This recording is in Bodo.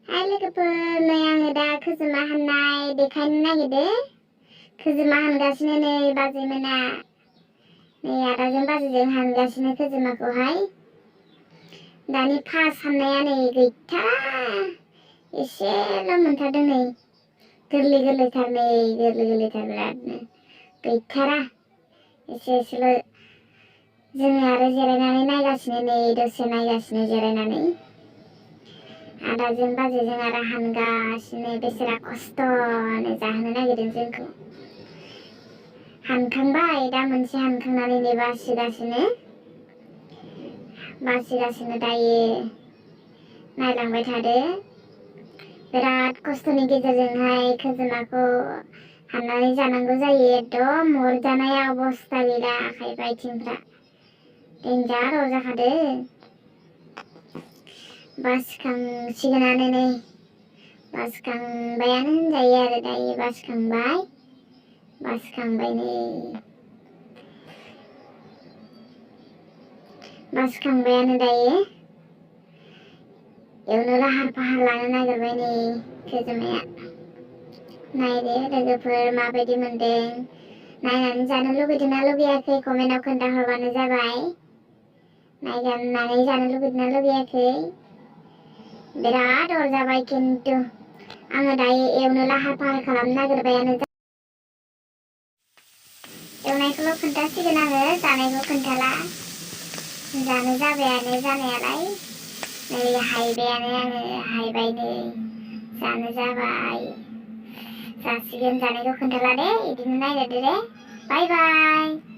Hai Lwgwpwr, नै आङो दा kwjima hannai देखायनो नागिरदों। kwjima हानगासिनो नै बाजैमोना। नै आदाजों बाजैजों हानगासिनो kwjimaखौहाय। दानि फार्स्ट हाननाया नै गैथारा। एसेल' मोनथारदों नै। गोरलै गोरलैथार नै, गोरलै गोरलैथार बिरादनो। गैथारा। एसेल'। जोङो आरो जिरायनानै नायगासिनो नै, दसे नायगासिनो जिरायनानै। आदाजों बाजैजों आरो हानगासिनो बेसेरा खस्थ'नो जाहोनो नागिरदों जोंखौ। हानखांबाय, दा मोनसे हानखांनानै नै बासिगासिनो दायो। नायलांबाय थादो। बिराद खस्थ'नि गेजेरजोंहाय kwjimaखौ हाननानै जानांगौ जायो। एकदम अरजानाय अबस्था गैला आखाइ आथिंफ्रा। देन्जार अरजाखादो। बासिखांसिगोनानो नै। बासिखांबायानो होनजायो आरो दायो बासिखांबाय नै। बासिखांबायानो दायो। एवनो लाहार फाहार लानो नागिरबाय नै kwjiमाया। नायदो लोगोफोर माबायदि मोनदों। नायनानै जानो लुगैदोंना लुगैयाखै कमेन्टआव खोन्थाहरबानो जाबाय। नायनानै जानो लुगैदोंना लुगैयाखै। बिराद अरजाबाय खिन्थु। आङो दायो एवनो लाहार फाहार खालामनो नागिरबायानो। एवनायखौल' खोन्थासिगोन आङो, जानायखौ खोन्थाला। जानो जाबायानो जानायालाय। नै हायबायानो आङो, हायबाय नै। जानो जाबाय। जासिगोन, जानायखौ खोन्थाला दे, इदिनो नायलायदो दे। बाय बाय।